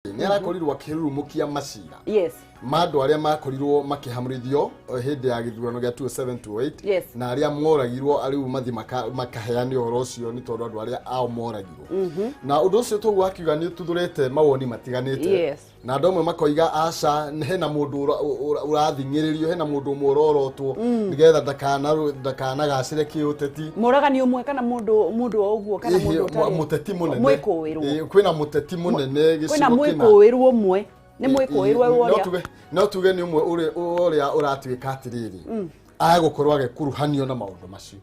Nĩ arakorirwo akĩrurumũkia macira ma andũ arĩa makorirwo makĩhamũrithio hĩndĩ ya gĩthurano gĩa 2728 na arĩa moragirwo rĩu mathi makaheane ũhoro ũcio nĩ tondũ andũ arĩa ao moragirwo. Na ũndũ ũcio toguo akiuga nĩ ũtuthũrĩte mawoni matiganĩte. Na andũ amwe makoiga aca, hena mũndũ ũrathing'ĩrĩrio, hena mũndũ ũmwe ũrorotwo nĩgetha ndakanagacĩre kĩũteti. Mũragani ũmwe kana mũndũ o ũguo kana mũndũ ũtarĩ mũteti mũnene. Mwĩkũĩrwo. Kwĩna mũteti mũnene kwĩna gĩcigo kĩna. Mwĩkũĩrwo ũmwe nĩ mwĩkũĩrwo ũrĩa No tuge nĩ ũmwe ũrĩa ũratuĩka atĩrĩrĩ, agũkorwo agĩkuruhanio na maũndũ macio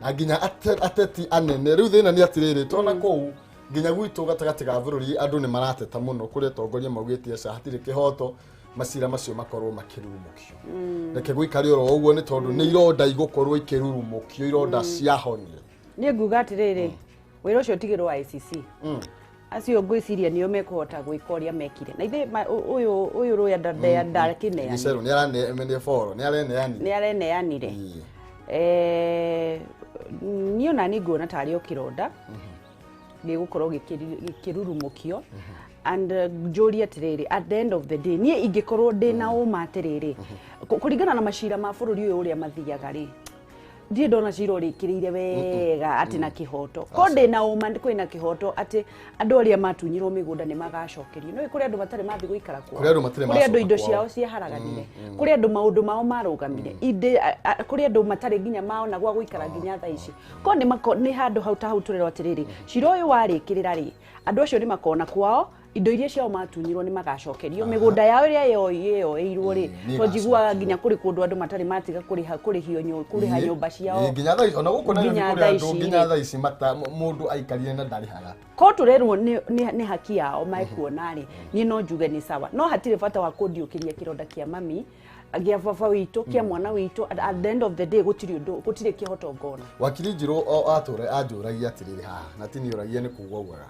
na nginya ateti anene. Rĩu thĩna nĩ atĩrĩrĩ, tona kũu nginya gwitũ gatagatĩ ga bũrũri andũ nĩ marateta mũno kũrĩa atongoria maugĩte aca, hatirĩ kĩhoto, macira macio makorwo makĩrurumũkio. Reke gũikare oro ũguo nĩ tondũ nĩ ironda igũkorwo ikĩrurumũkio, ironda ciahonire. Niĩ nguga atĩrĩrĩ, wĩra ũcio ũtigĩrwo ICC. Acio ngwĩciria nĩo mekũhota gwĩka ũrĩa mekire na ithe ũyũ rũya ndakĩneanire. Gĩcerũ nĩ aranene boro, nĩ areneanire. Nĩ areneanire. Niĩ ona niĩ nguona tarĩ o kĩronda gĩgũkorwo gĩkĩrurumũkio and njũrie atĩrĩrĩ, at the end of the day niĩ ingĩkorwo ndĩna ũma atĩrĩrĩ, kũringana na macira ma bũrũri ũyũ ũrĩa mathiaga rĩ, ndirĩ ndona cira ũrĩkĩrĩire wega atĩ na kĩhoto ko ndĩna ũma kwĩna kĩhoto atĩ andũ arĩa matunyirwo mĩgũnda nĩ magacokerio. No kũrĩ andũ matarĩ mathiĩ gũikara kwao. Kũrĩ andũ matarĩ kũrĩ andũ macoka indo kwao. Ciao ciaharaganire, kũrĩ andũ maũndũ mao marũgamire. Kũrĩ andũ matarĩ nginya maona gwa gũikara nginya thaa ici. Ko nĩ handũ hau ta hau tũrerwo atĩrĩrĩ, cira ũyũ warĩkĩrĩra rĩ, andũ acio nĩ makona kwao, indo iria ciao matunyirwo nĩ magacokerio, mĩgũnda yao ĩrĩa yoĩirwo rĩ, nĩ to njiguaga ĩgacokerio. Nginya kũrĩ kũndũ andũ matarĩ matiga kũrĩha kũrĩhio kũrĩha nyũmba ciao. Nginya thaa ici ona gũkũ Nairobi Nginya kũrĩ thaa andũ ici nginya rĩ. thaa ici mata mũndũ aikarire na ndarĩhaga. Ko tũrerwo nĩ haki yao mekuona rĩ, niĩ no njuge nĩ sawa, no hatirĩ bata wa kũndiũkĩria kĩronda kĩa mami, gĩa baba witũ, kĩa mwana witũ. At the end of the day gũtirĩ ũndũ, gũtirĩ kĩhoto ngona. Wakiri Njirũ o atũre anjũragia atĩrĩrĩ haha, na ti niĩ ũragia, nĩ kuga augaga,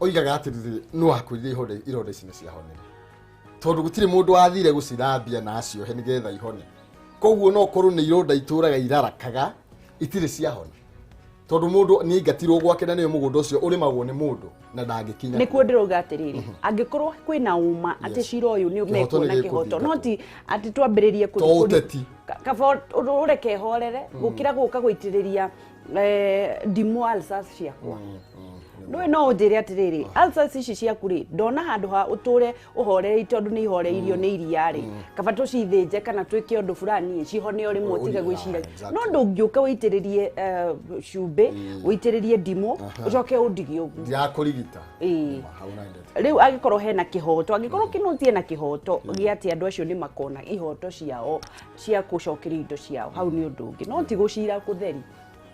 oigaga atĩrĩrĩ, no akwĩrire ironda ici nĩ ciahonire tondũ gũtirĩ mũndũ wathire gũcithambia na aciohe nĩgetha ihone. Koguo no korwo nĩ ironda itũraga irarakaga, itirĩ ciahona tondũ mũndũ nĩ aingatirwo gwake na nĩwe mũgũnda ũcio ũrĩmagwo nĩ mũndũ na ndangĩkinya. Nĩkuo ndĩrauga atĩrĩrĩ, angĩkorwo kwĩna ũma atĩ cira ũyũ nĩ Kĩhoto nĩ mekuona kĩhoto, gĩkũthingatwo. no ti atĩ twambĩrĩrie To ũteti. Kaba ũreke horere gũkĩra gũka gũitĩrĩria ndimũ ulcers ciakwa. Ndũĩ no ũnjĩre atĩrĩrĩ, ulcers ici ciaku rĩ, ndona handũ ha ũtũre ũhoreire tondũ nĩ ihoreirio nĩ iria rĩ, kaba tũcithĩnje kana twĩke ũndũ fulani cihone o rĩmwe, ũtige gwĩciragia. No ndũngĩũka ũitĩrĩrie cumbĩ, ũitĩrĩrie ndimũ, ũcoke ũndige ũguo. Ndirakũrigita. Hau nandete. Rĩu angĩkorwo hena kĩhoto, angĩkorwo kĩnũtie na kĩhoto gĩa atĩ andũ acio nĩ makona ihoto ciao cia gũcokerio indo ciao, hau nĩ ũndũ ũngĩ, no ti gũcira kũtheri.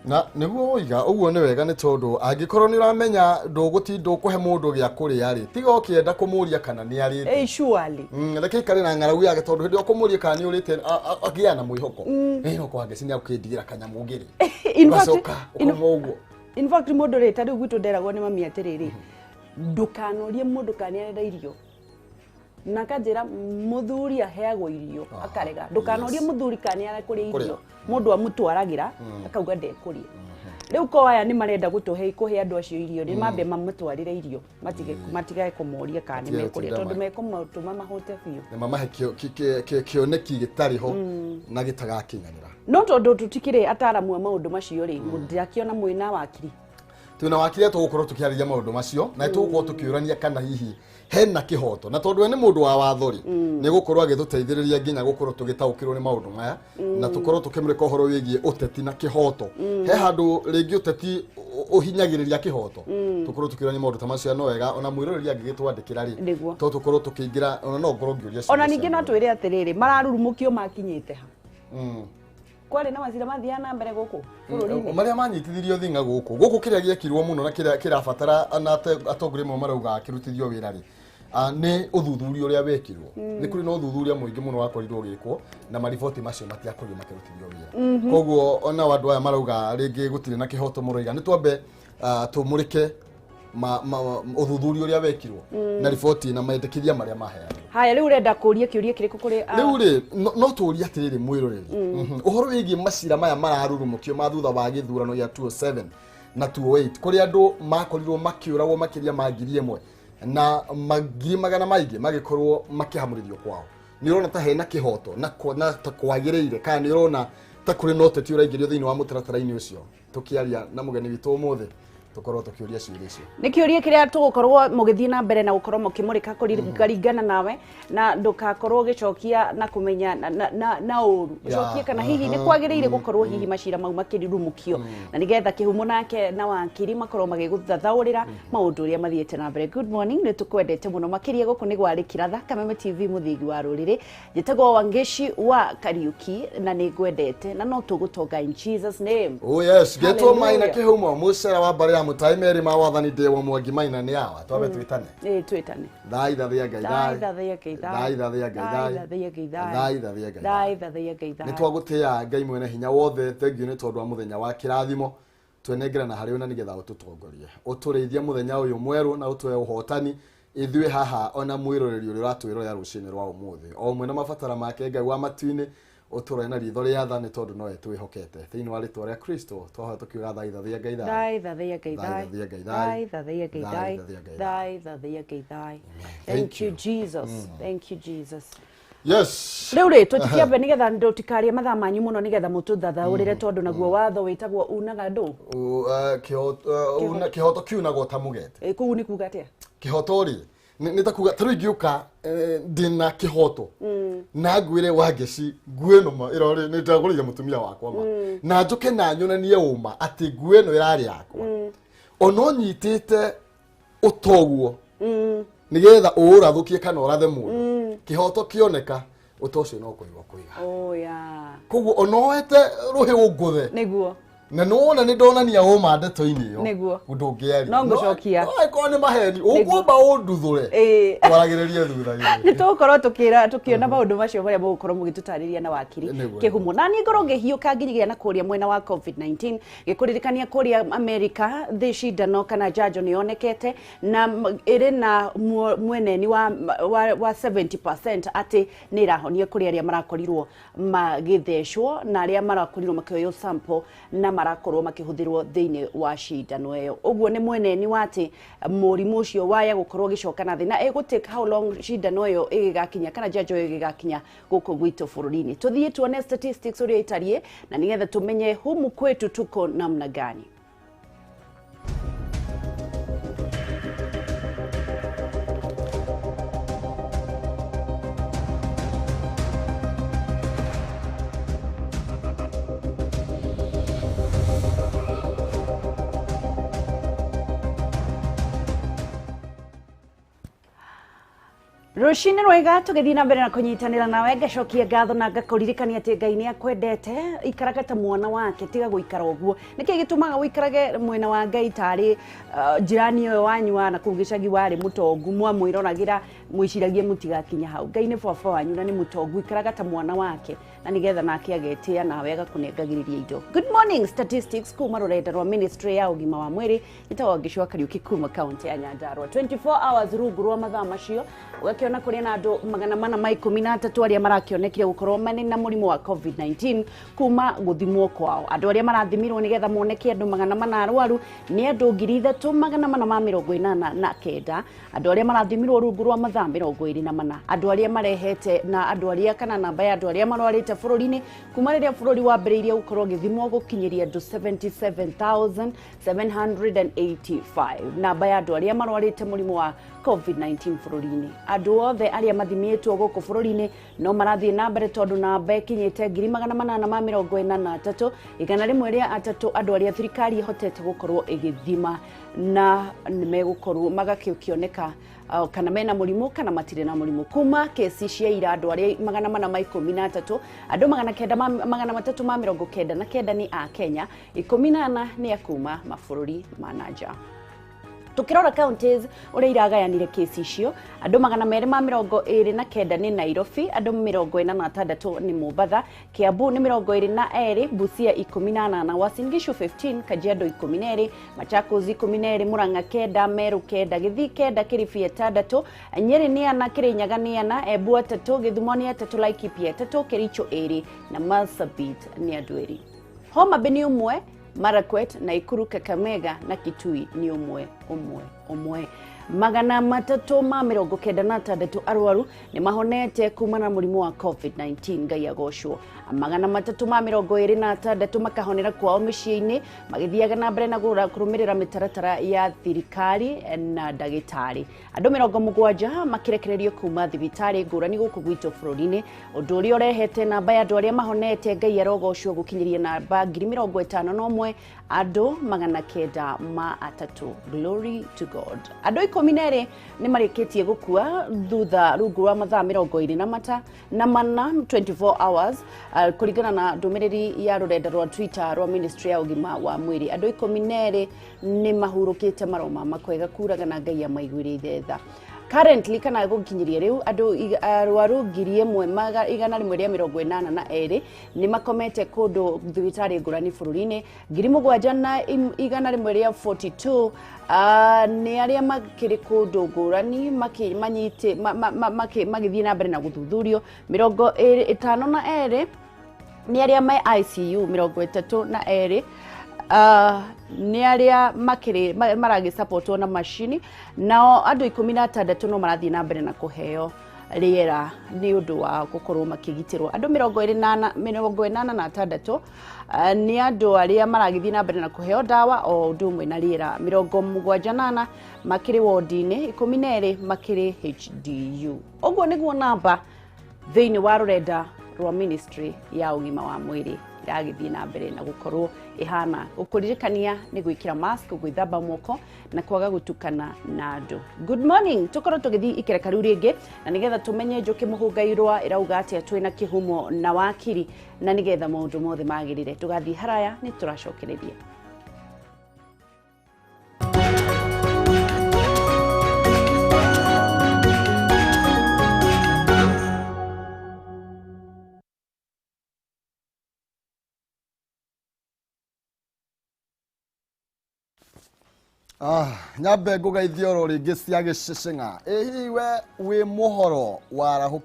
Na nĩguo woiga ũguo nĩ wega, nĩ tondũ angĩkorwo nĩ ũramenya ndũgũtinda ũkũhe mũndũ gĩa kũrĩa rĩ, tiga ũkĩenda kũmũria kana nĩ arĩte. Ĩ surely. Reke ikare na ng'aragu yake, tondũ hĩndĩ ĩyo ũkũmũria kana nĩ ũrĩte, agĩa na mwĩhoko ĩ no kwa ngeci nĩ akũkĩndigĩra kanyamũ ngĩrĩ. In fact, ũgacoka ũkauma ũguo. In fact mũndũ rĩ, ta rĩu gwitũ nderagwo nĩ mami atĩrĩrĩ, ndũkanorie mũndũ kana nĩ arenda irio, na akanjĩra mũthuri aheagwo irio akarega. Ndũkanorie mũthuri kana nĩ arekũrĩa Kũrĩa. irio, mũndũ amũtwaragĩra akauga ndekũrĩa. Rĩu ko aya nĩ marenda gũtũhe kũhe andũ acio irio nĩ mambe mamũtwarĩre irio, matige matige kũmoria kana nĩ Matige mekũrĩa, gũtinda tondũ mekũmatũma mahũte biũ. Nĩ mamahe kĩoneki gĩtarĩ ho na gĩtagakinyanĩra. No tondũ tũtikĩrĩ ataramu a maũndũ macio rĩ, ndĩrakĩona mwĩna wakiri. Twĩna wakiri tũgũkorwo tũkĩarĩria maũndũ macio na tũgũkorwo tũkĩũrania kana hihi hena kĩhoto, na tondũ we nĩ mũndũ wa watho rĩ, nĩ gũkorwo agĩtũteithĩrĩria nginya gũkorwo tũgĩtaũkĩrwo nĩ maũndũ maya na tũkorwo tũkĩmũrĩka ũhoro wĩgiĩ ũteti na kĩhoto. He handũ rĩngĩ ũteti ũhinyagĩrĩria kĩhoto, tũkorwo tũkĩũrania maũndũ ta macio. No wega ona mwĩroreri angĩgĩtwandĩkĩra rĩ, to tũkorwo tũkĩingĩra, ona no ngorwo ngĩũria Ona ciũria ningĩ cia no mwĩroreri. Twĩre atĩrĩrĩ, mararurumũkio makinyĩte ha? Kwarĩ na macira mathiaga na mbere gũkũ bũrũri-inĩ. Marĩa manyitithirio thinga gũkũ kĩrĩa gĩekirwo mũno na kĩrĩa kĩrabatara na atongoria amwe marauga kĩrutithio wĩra rĩ, nĩ ũthuthuria ũrĩa wekirwo. Nĩ kũrĩ na ũthuthuria mũingĩ mũno wakorirwo ũgĩkwo na mariboti macio matiakorirwo makĩrutithio wĩra. Koguo ona andũ aya marauga rĩngĩ gũtirĩ na kĩhoto mũroiga, nĩ twambe tũmũrĩke ũthuthuria ũrĩa wekirwo na riboti na mendekithia marĩa maheanirwo. Haya, rĩu ũrenda kũria kĩũria kĩrĩkũ kũrĩ Rĩu rĩ, no tũrie atĩrĩrĩ mwĩroreri, ũhoro wĩgiĩ macira maya mararurumũkio ma thutha wa gĩthurano gĩa 207 na 208, kũrĩa andũ makorirwo makĩũragwo makĩria ma 1,000. Na magiri magana maingĩ magĩkorwo makĩhamũrithio kwao. Nĩ ũrona ta hena kĩhoto na ta kwagĩrĩire, kana nĩ ũrona ta kũrĩ na ũteti ũraingĩrio thĩinĩ wa mũtaratara-inĩ ũcio? Tũkĩaria na mũgeni witũ ũmũthĩ tũkorwo tũkĩũria ciũria icio. Nĩ kĩũria kĩrĩa tũgũkorwo mũgĩthiĩ na mbere na gũkorwo mũkĩmũrĩka kũringana nawe, na ndũgakorwo ũgĩcokia na kũmenya na ũru ũcokie kana hihi nĩ kwagĩrĩire gũkorwo hihi macira mau makĩrurumũkio, na nĩgetha kĩhumo nake na wakiri makorwo magĩgũthathaũrĩra maũndũ ũrĩa mathiĩte na mbere. Good morning, nĩ tũkwendete mũno makĩria. Gũkũ nĩ gwa Rĩkiratha Kameme TV, mũthingi wa rũrĩrĩ. Njĩtagwo Wangeci wa Kariuki na nĩ ngwendete na no tũgũtonga in Jesus name. Oh yes, getwo Maina Kĩhumo, mũcera wa mbarĩ ya Mũtai merĩ ma wathani ndĩwa Mwangi Maina nĩ awa. Twambe twĩtane. Ĩĩ, twĩtane. Thai thathia Ngai. Thai thathia Ngai. Thai thathia Ngai. Thai thathia Ngai. Thai thathia Ngai. Thai thathia Ngai. Nĩ twagũtĩĩa Ngai mwene hinya wothe, thengiũ nĩ tondũ wa mũthenya wa kĩrathimo. Twenengerana harĩ we na nĩgetha ũtũtongorie, ũtũrĩithie mũthenya ũyũ mwerũ na ũtũhe ũhotani ithuĩ haha ona mwĩroreri ũrĩa ũratwĩrorera rũcinĩ rwa ũmũthĩ. O ũmwe na mabatara make, Ngai wa matu-inĩ, ũtũrore na ritho rĩa tha nĩ tondũ nowe twĩhokete. Thĩinĩ wa rĩtwa rĩa Kristo twahoya tũkiuga thai thathia Ngai. Thai thathia Ngai. Thai thathia Ngai. Thai thathia Ngai. Thai thathia Ngai. Thai thathia Ngai. Thai. Thank you Jesus. Thank you Jesus. Yes. Rĩu rĩ, tũtikĩambe nĩgetha ndũtikarie mathaa manyu mũno nĩgetha mũtũthathaũrĩre, tondũ naguo watho wĩtagwo unaga ndũ. Kĩhoto kiunagwo ta mũgete. Kũu nĩ kuga atĩa? Kĩhoto rĩ nĩ ta kuga ta rĩu ingĩũka ndĩna kĩhoto na ngwĩre Wangeci nguo ĩno ma ĩrorĩ nĩ ndagũrĩire mũtumia wakwa ma, na njũke na nyonanie ũma atĩ nguo ĩno ĩrarĩ yakwa, ona ũnyitĩte ũtoguo nĩgetha ũũrathũkie kana ũrathe mũndũ, kĩhoto kĩoneka ũta ũcio no kũigwo kũiga. Oh yeah. Koguo ona woete rũhĩ ũngũthe nĩguo na nĩwona nĩ ndonania ũma ndeto-inĩ ĩyo, Nĩguo. ndũngĩaria. No ngũcokia. No angĩkorwo nĩ maheni ũkwamba ũnduthũre, Ĩĩ. twaragĩrĩrie thutha-inĩ. Nĩ tũgũkorwo tũkĩona maũndũ macio marĩa mũgũkorwo mũgĩtũtarĩria na wakiri Nĩguo. Kĩhumo. Na niĩ ngorwo ngĩhiũka nginyagia na kũrĩa mwena wa COVID-19, gĩkũririkania kũrĩa America thĩ cindano kana njanjo nĩ yonekete na ĩrĩ na mweneni wa 70% atĩ nĩ ĩrahonia kũrĩ arĩa marakorirwo magĩthecwo na arĩa marakorirwo makĩoywo sample na marakorwo makĩhũthĩrwo thĩinĩ wa cindano ĩyo. Ũguo nĩ mweneni wa atĩ mũrimũ ũcio waya gũkorwo ũgĩcoka na thĩ, na ĩgũ take how long cindano ĩyo ĩgĩgakinya kana njanjo ĩyo ĩgĩgakinya gũkũ gwitũ bũrũri-inĩ. Tũthiĩ tuone statistics ũrĩa itariĩ na nĩgetha tũmenye humu kwetu tuko namna gani. Rũcinĩ rwega, tũgĩthiĩ na mbere na kũnyitanĩra nawe, ngacokia ngatho na ngakũririkania atĩ Ngai nĩ akwendete. Ikaraga ta mwana wake, tiga gũikara ũguo. Nĩkĩ gĩtũmaga ũikarage mwena wa Ngai tarĩ jirani ũyũ wanyu wa na kũu gĩcagi warĩ mũtongu, mwamwĩroragĩra mwĩciragie mũtigakinya hau. Ngai nĩ baba wanyu na nĩ mũtongu, ikaraga ta mwana wake na nĩgetha nake agetĩa nawe agakũnengagĩrĩria indo. Good morning statistics kuma rũrenda rwa Ministry ya ũgima wa mwĩrĩ. Njĩtagwo Wangeci wa Kariuki kuma kaunti ya Nyandarua. 24 hours rungu rwa mathaa macio ũgakĩona kũrĩ na andũ 413 arĩa marakĩonekire gũkorwo marĩ na mũrimũ wa COVID-19 kuma gũthimwo kwao. Andũ arĩa marathimirwo nĩgetha moneke andũ 400 arwaru nĩ andũ 3489. Andũ arĩa marathimirwo rungu rwa mathaa 24. Andũ arĩa marehete na andũ arĩa kana namba ya andũ arĩa marwarĩte bũrũri-inĩ kuma rĩrĩa bũrũri wambĩrĩirie gũkorwo gĩthimwo gũkinyĩria andũ 77,785. Namba ya andũ arĩa marwarĩte mũrimũ wa COVID-19 bũrũri-inĩ. Andũ othe arĩa mathimĩtwo gũkũ bũrũri-inĩ no marathiĩ na mbere tondũ namba ĩkinyĩte 843 103 andũ arĩa thirikari ĩhotete gũkorwo ĩgĩthima na nĩmegũkorwo magakĩoneka kana mena mũrimũ kana matirĩ na mũrimũ. Kuma kesi cia ira andũ arĩa 413 andũ 399 nĩ a Kenya, 14 nĩ a kuma mabũrũri ma na nja. Tukirora counties uria iragayanire kesi icio, andũ 229 nĩ Nairobi, andũ 46 nĩ Mombatha, Kiambu nĩ 22, Busia 18, Uasin Gishu 15, Kajiado 12, Machakos 12, Murang'a 9, Meru 9, Githii 9, Kilifi 6, Nyeri nĩ 4, Kirinyaga nĩ 4, Embu 3, Githumo nĩ 3, Laikipia 3, Kericho 2 na Marsabit nĩ andũ 2. Homa Bay nĩ 1, Marakwet, Nakuru, Kakamega na Kitui ni 1 1 1. 396 arwaru nĩ mahonete kumana na mũrimũ wa COVID-19. Ngai agocwo. 326 makahonera kwao mĩciĩ-inĩ, magĩthiaga na mbere na kũrũmĩrĩra mĩtaratara ya thirikari na ndagĩtarĩ. Andũ 70 makĩrekererio kuma thibitarĩ ngũrani gũkũ gwitũ bũrũri-inĩ, ũndũ ũrĩa ũrehete namba ya andũ arĩa mahonete Ngai arogocwo gũkinyĩria namba 51,903 andũ. Glory to God. Andũ 12 nĩ marĩkĩtie gũkua thutha rungu rwa mathaa 24 24 hours, kũringana na ndũmĩrĩri ya rũrenda rwa Twitter rwa Ministry ya ũgima wa mwĩrĩ. Andũ 12 nĩ mahurũkĩte maroma makwega kuraga na Ngai amaiguĩrĩire tha. Currently, kana gũkinyĩria rĩu, andũ arwaru 1182 nĩ makomete kũndũ thibitarĩ ngũrani bũrũri-inĩ. 7142 nĩ arĩa makĩrĩ kũndũ ngũrani manyite magĩthiĩ na mbere na gũthuthurio. 52 nĩ arĩa me ICU, 32 nĩ arĩa makĩrĩ maragĩsapotwo na macini, nao andũ 16 no marathiĩ na mbere na kũheo rĩera nĩ ũndũ wa gũkorwo makĩgitĩrwo. Andũ 86 nĩ andũ arĩa maragĩthiĩ na mbere na kũheo ndawa o ũndũ ũmwe na rĩera. 74 makĩrĩ wodi-inĩ, 12 makĩrĩ HDU. Ũguo nĩguo namba thĩinĩ wa rũrenda rwa Ministry ya ũgima wa mwĩrĩ iragĩthiĩ na mbere na gũkorwo ĩhana. Gũkũririkania nĩ gwĩkĩra mask, gwĩthamba moko na kwaga gũtukana na andũ. Good morning. Tũkorwo tũgĩthiĩ ikereka rĩu rĩngĩ na nĩgetha tũmenye Njũkĩ Mũhũngairwa ĩrauga atĩa, twĩna kĩhumo na wakiri, na nĩgetha maũndũ mothe magĩrĩre. Tũgathiĩ haraya, nĩ tũracokereria. Nyambe ngũgeithie oro rĩngĩ cia gĩcĩcĩng'a. Ĩ hihi we wĩ mũhoro warahũkire?